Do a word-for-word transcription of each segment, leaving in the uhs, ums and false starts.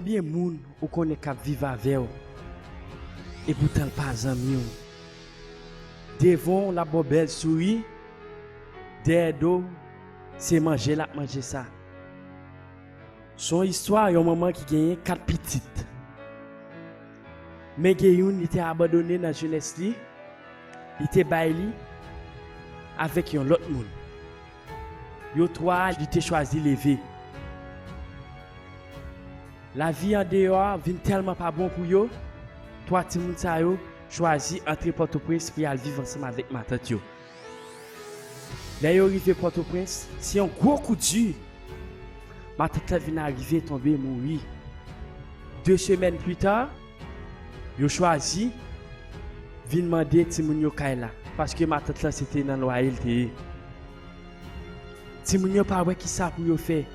Gen moun ou konnen k ap viv avè w, epoutan l pa zanmi w. Devan w, l ap ba w bèl souri, dèyè do w, se manje l ap manje sa. Se yon istwa yon manman ki genyen kat pitit. Men gen youn, li te abandone nan jenès li, li te bay li avèk yon lòt moun. Yo twa, li te chwazi leve. Lavi andeyò a vin tèlman pa bon pou yo, twa timoun sa yo chwazi antre Pòtoprens pou y al viv ansanm avèk matant yo. Lè yo rive Pòtoprens, se yon gwo kou di. Matant lan vin arive tonbe mouri. De semèn pita, yo chwazi vin mande timoun yo kay la, paske matant lan se te nan lwaye l te ye. Timoun yo pa wè kisa pou yo fè.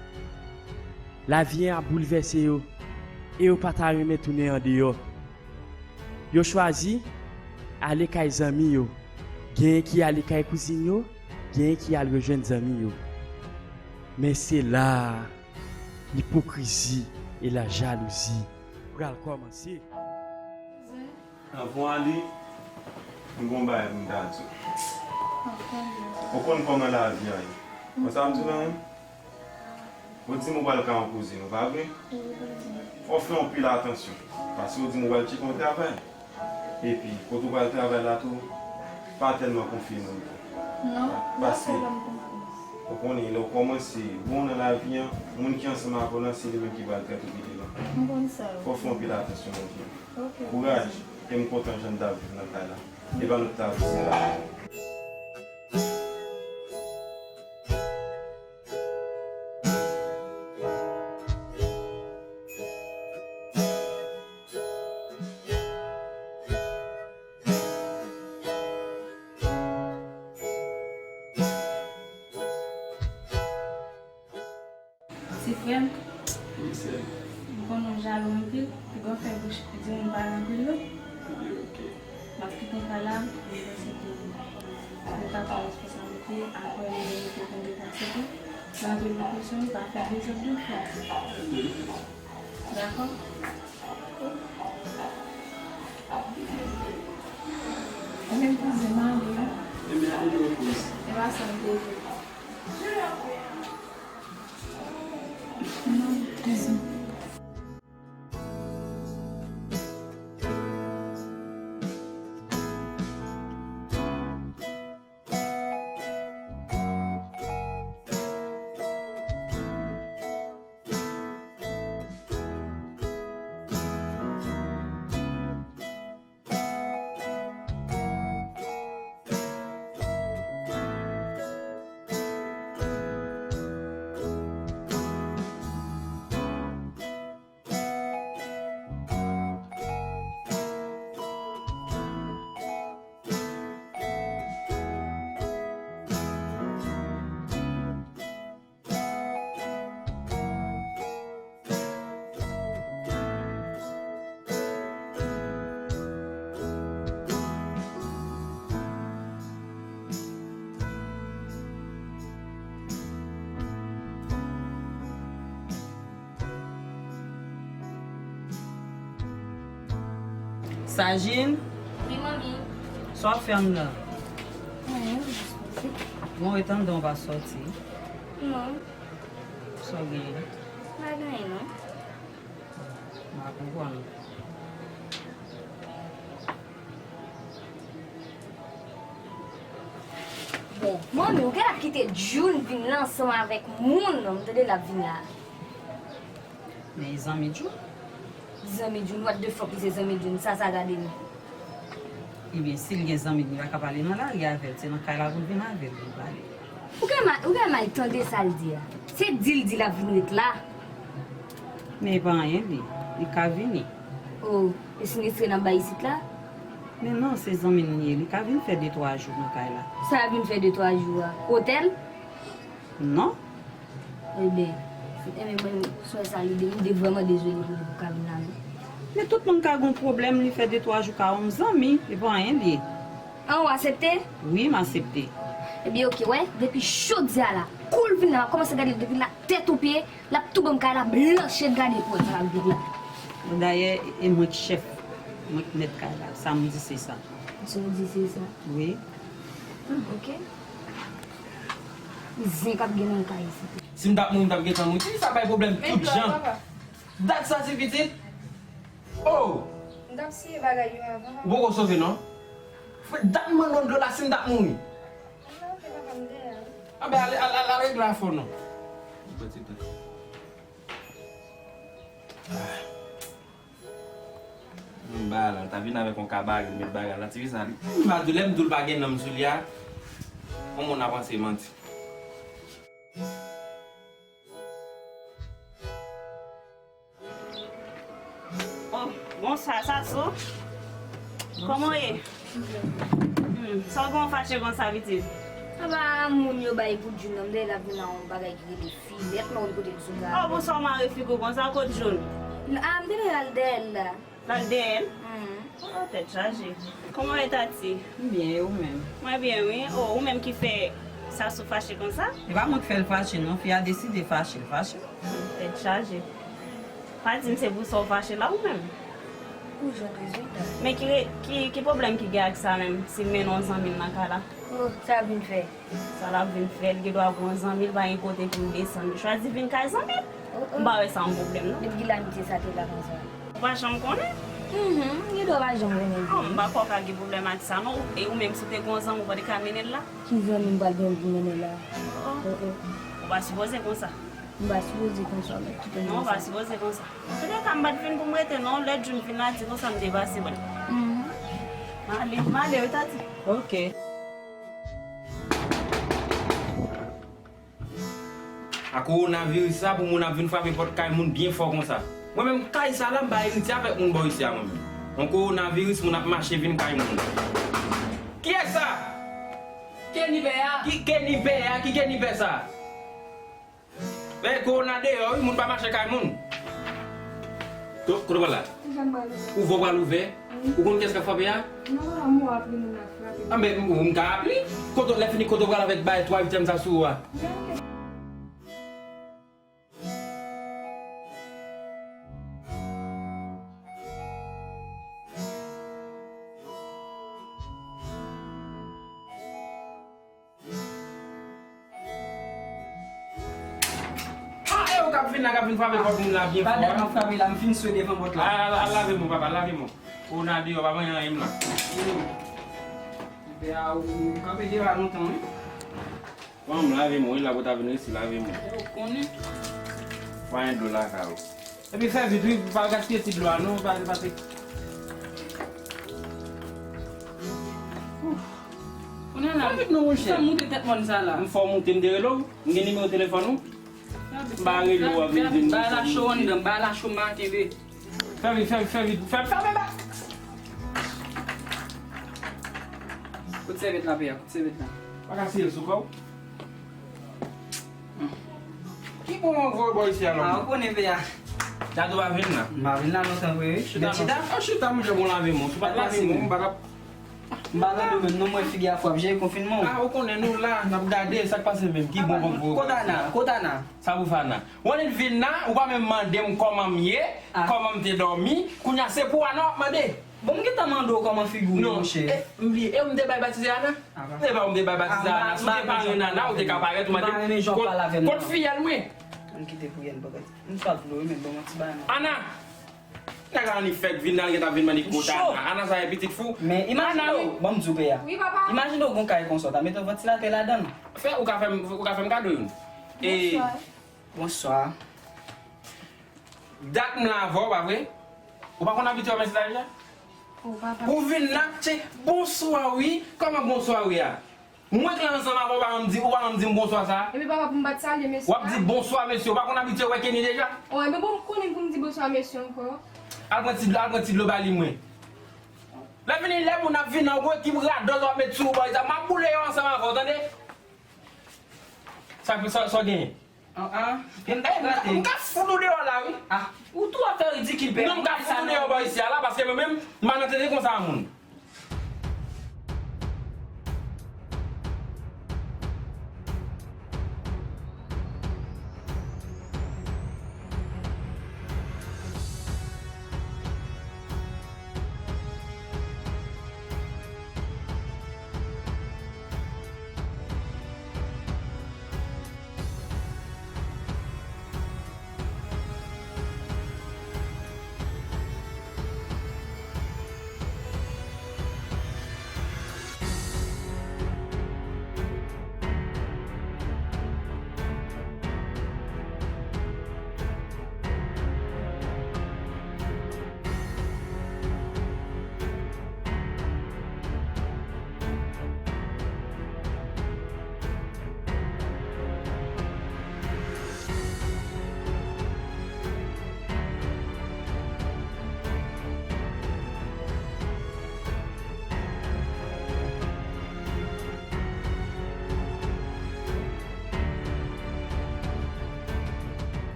Lavi an ap boulvèse yo, e yo pa ta renmen tounen andeyò. Yo chwazi ale kay zanmi yo. Genyen ki ale kay kouzin yo, genyen ki al rejwenn zanmi yo. Men se la a, ipokrizi e lajalouzi pral kòmanse. Anvan w ale, m gen yon bagay pou m ta di w. Ou konn kòman lavi a ye. Konn sa m di w la menm? Ou di m ou pral ka yon kouzin ou, pa vre? Fò w fè anpil atansyon. Paske ou di m ou pral tcheke yon travay. Epi, kote w pral travay la tou, pa tèlman konfye moun tou. Non, paske, ou konnen, lè w kòmanse bon nan lavi an, moun ki ansanm avè w lan, se li menm ki pral trete w pi devan. M konn sa, wi. Fò w fè anpil atansyon, mon frè. Ok. Kouraj, e m kontan jan n t ap viv nan kay la. E pa nou t ap viv la. Ti frè m, wi, sè m, m konnen w jalou anpil, piga w fè bouch di moun pale anpil non. Wi, ok. M ap kite w pale a, m panse ke nou ka pran responsablite, apre nou mete pou n depase tou. Nan tout lokasyon, nou pa fè dezòd de fè. Dakò? Ebyen, kouzen, m ale. Ebyen, ale, Doris. E pa sa m te di. Non, kouzen. Sajin? Wi, manmi. Sa w ap fè anndan? Anyen, m jis pase. Bon, ret anndan, w pa sòti. Non. Sa w genyen? M pa gen anyen, non. M pa konprann. Bon, manmi, ou genlè kite June vin la ansanm avèk moun, m tande l ap vin la. Men e zanmi June. Zanmi June, what the fuck li se zanmi June, sa, sa gade m. Ebyen, si l gen zanmi l, li pa ka pale nan lari avè l, se nan kay la pou l vin avè l pou l pale. Ou gen mal, ou gen mal tande sa l di a. Se di l di l ap vin ret la. Men e pa anyen li, li ka vini. Oh, e si n rete n ap bay isit la? Men non, se zanmi n li ye, li ka vin fè de twa jou nan kay la. Sa l ap vin fè de twa jou a? Otèl? Non. Ebyen, ebyen mwen, swè sa, li de, li de vrèman dezole pou li pou ka vin la, non. Men tout moun ka gon pwoblèm, li fè de twa jou ka yon zanmi, e pa anyen li ye. An, ou aksepte? Wi, m aksepte. Ebyen, oke, wè, depi jodi a la, kou l vin la, m ap kòmanse gade l depi la tèt o pye, l ap tou ban m kay la blanch, gade pou wè sa l ap vin la. Dayè, e mwen k chèf, mwen k mèt kay la. Sa m di se sa. Sa w di se sa. Wi. Hmm, ok. Zen k ap gen nan kay isit. Si m t ap mouri, m t ap gentan mouri. Ti fi sa bay pwoblèm tout jan. Dat sa, ti pitit. Oh! M t ap siye bagay yo avan. Ou poko sove, non? Frè, dat m mande w dlo la, si m t ap mouri. Non, ok, papa, m dèyè a. Anben, al, al, al, al regle afè w, non. Bon, ti tan. Ah. M ba la, l ta vin avèk yon kabare, l met bagay la, ti fi sa, li. M pa di w, lè m di w l pa gen nanm sou li a, yon moun ap panse manti. Oh, bonswa, Sasou. Kòman w ye? Hmm, sa w gen w fache konsa, pitit? Apa moun yo bay pou Jun nan, m dèyè l ap vin nan yon bagay ki rele filèt, m pa konn kote l sot la. Oh, bonswa, mare figi w konsa, kot Jun? Ah, m te dwe al dèyè l la. L al dèyè l? Hmm. Oh, tèt chaje. Kòman w ye, Tati? M byen, e ou menm? Mwen byen, wi. Oh, ou menm ki fè Sasou fache konsa? E pa mwen k fè l fache, non. Fi a deside fache, l fache. Tèt chaje. Pa di m se pou sa w fache la ou menm. Ou jwenn rezilta. Men ki re-, ki, ki pwoblèm ki gen ak sa menm, si l mennen yon zanmi l nan kay la? Oh, sa l ap vin fè? Sa l ap vin fè, l gen dwa gon zanmi l, pa gen kote pou l desann. Li chwazi vin kay zanmi l. Oh, oh. M pa wè sa yon pwoblèm, non. Depi kilè amitié sa te la konsa? Ou pa janm konnen? Mhm, gen dwa pa janm konnen. Oh, m pa kwè w ka gen pwoblèm ak sa, non. E ou menm, si w te gon zanmi, ou pa te ka mennen l la? Ki zanmi m pral gen pou mennen la? Oh, oh. Oh, oh. Ou pa sipoze konsa. M pa sipoze konsa, men kite m konsa. Non, ou pa sipoze konsa. Antouka, m pa t vin pou m rete, non. Lè Jun vin la, di konsa m te pase, bon. Mhm. M ale, m ale, wi, Tati. Ok. A kowonaviris sa pou moun ap vin frape pòt kay moun byen fò konsa. Mwen menm kay sa la m pa erite avèk moun bò isi a mwen menm. Yon kowonaviris moun ap mache vin kay moun. Kiyès sa? Kenny pè a. Ki Kenny pè a? Ki Kenny pè sa? Men kowona deyò wi, moun pa mache kay moun. Kote w pral la? Ou vò pral ouvè? Ou konn kiyès k ap frape a? Non, papa, m wè ap gen moun ap frape. Anben, m ka ap li. Kote w, lè fini, kote w pral avèk bagay twa uityèm sa sou ou a? Ah, e ou k ap vin la, k ap vin frape pòt moun la byen fò, wi. Pa dat m ap frape la, m fin swe devan pòt la. Al, al, al lave men w, papa, al lave men w. Kowona deyò, pa manyen anyen m la. Pè a, ou kanpe deyò a lontan, wi. Bon, m lave men w, wi, la pou ta vin resi lave men w. Ou konnen. Pa gen dlo lakay ou. Epi fè vit wi, pa gaspiye ti dlo a non, pa, pa te. Ouf. Kounye a la, fè vit non, monchè. Fè moute tèt mòn sa la. M fè w moute, m te rele w, m gen nimewo telefòn ou. M pa rele w, w ap vin di m. Ba la cho anndan, ba la cho maten de. Fè vit, fè vit, fè vit, fè, fèmen ba. Kout sèvyèt la, pè a, kout sèvyèt la. Pa ka siye l sou kò w. Ki bon mwen voye bò isi a, non? Ah, ou konnen pè a. Dadou pa vin la. M pa vin la lontan vre, wi. Chita, chita. Ah, chita, monchè, bon lave men w. Si w pa t lave men w, m pa t ap. M pa tande w menm, non, mwen figi a frape, jere konfinman w. Ah, ou konnen nou la, n ap gade sa k pase menm. Ki bon mwen voye bò isi a. Kot Ana? Kot Ana? Sa pou fè Ana? Ou annik vin la, ou pa menm mande m kòman m ye, kòman m te dòmi. Kounye a se pou Ana w ap mande. Bon, m gentan mande w kòman figi w ye, monchè. Non, e, m bliye, e ou m te bay batize Ana? M te bay, ou m te bay batize Ana. Si w te pa renmen Ana, ou te ka parèt, ou mande m kot, kot fiyèl mwen. M kite pou yèn bagay. M pa vle w, men bon, yon ti bagay, non. Ana! Nèg la annik fèk vin la, l gentan vin mande kot Ana. Ana sa e pitit fou. Men imajine w, ban m di w pè a. Wi, papa. Imajine w gon kay konsa, w ta mete yon vantilatè ladan l. Fè, ou ka fè m, ou ka fè m kado youn. E, bonswa. Bonswa. Dat m la avè w, pa vre? Ou pa konn abitye wè m isi la deja? Oh, papa. Ou vin la, tche, bonswa wi. Kòman bonswa wi a? Mwen k la ansanm avè w, ou pa janm di, ou pa janm di m bonswa sa. Epi papa, pou m pa t salye mesye a? W ap di bonswa mesye, ou pa konn abitye wè Kenny deja? Oh, enben bon, m konnen pou m di bonswa mesye ankò. Al pran ti dlo, al pran ti dlo ba li mwen. Lè fini, lè moun ap vin nan gwo ekip radòt w ap met sou ou, bòy sa, m ap boule yo ansanm avè w, tande? Sa, sa, sa w genyen? Ah, ah. M ka fout ou deyò la, wi. Ah, ou tou ap fè ridikil, pè. Non, m ka fout ou deyò bò isi a la, paske mwen menm, m pa nan tete konsa a moun.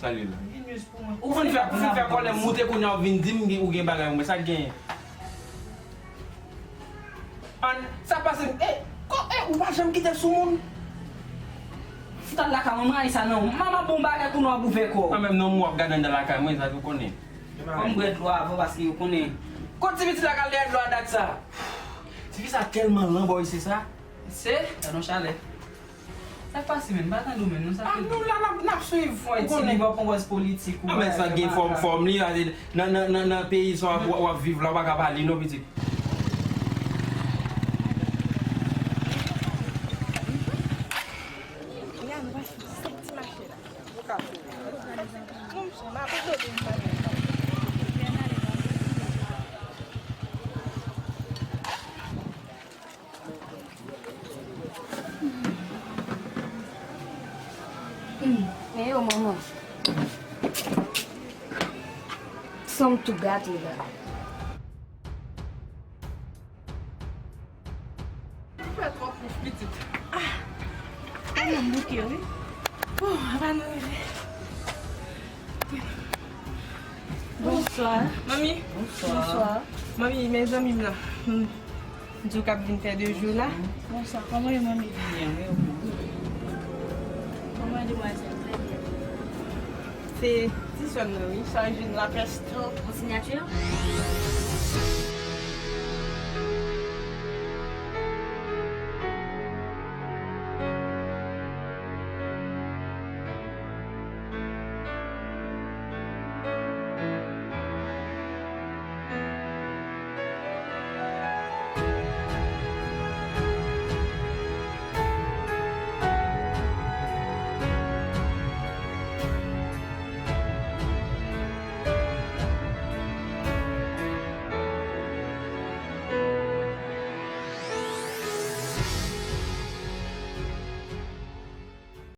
Sa l ye la? Ou fin fè, ou fin fè kòlè moute kounye a, ou vin di m ou gen bagay pou mwen. Sa k genyen? An, sa pase m, e, ko, e, ou pa janm kite sou moun. Fout al lakay mwen, mwen rayi sa non. Manman bon bagay kounye a w ap ouvè kò w. Mwen menm non, mwen w ap gade anndan lakay mwen, sa tou konnen. Fò m bwè dlo avan paske ou konnen. Kot ti pitit la k al dèyè dlo a dat sa? Tifi sa tèlman lanbòy, se sa? Se, gad yon chalè. Sa k pase menm? M pa tande w menm non, sa fè. Ah, nou la, n ap, n ap swiv. Ou konnen. Ti liv ap pran pòz politik ou. Ah, men sa gen fòm, fòm li, nan, nan, nan, nan peyi sa w ap, w ap viv la, w pa ka pale non, pitit. Hmm, men yo manman. San m tou gate la. Ou fè twòp pouf pitit. Ah! Ay, m bouke wi. Oh, apa nou rive. Bonswa. Manmi. Bonswa. Bonswa. Manmi, men zanmi m nan. Hmm. M di w k ap vin fè de jou la. Bonswa, kòman w ye, manmi? Byen, wi, ou menm? Kòman demwazèl? Trè byen. Se ti sè m nan, wi, Charline Lapeste. Oh, yon siyati?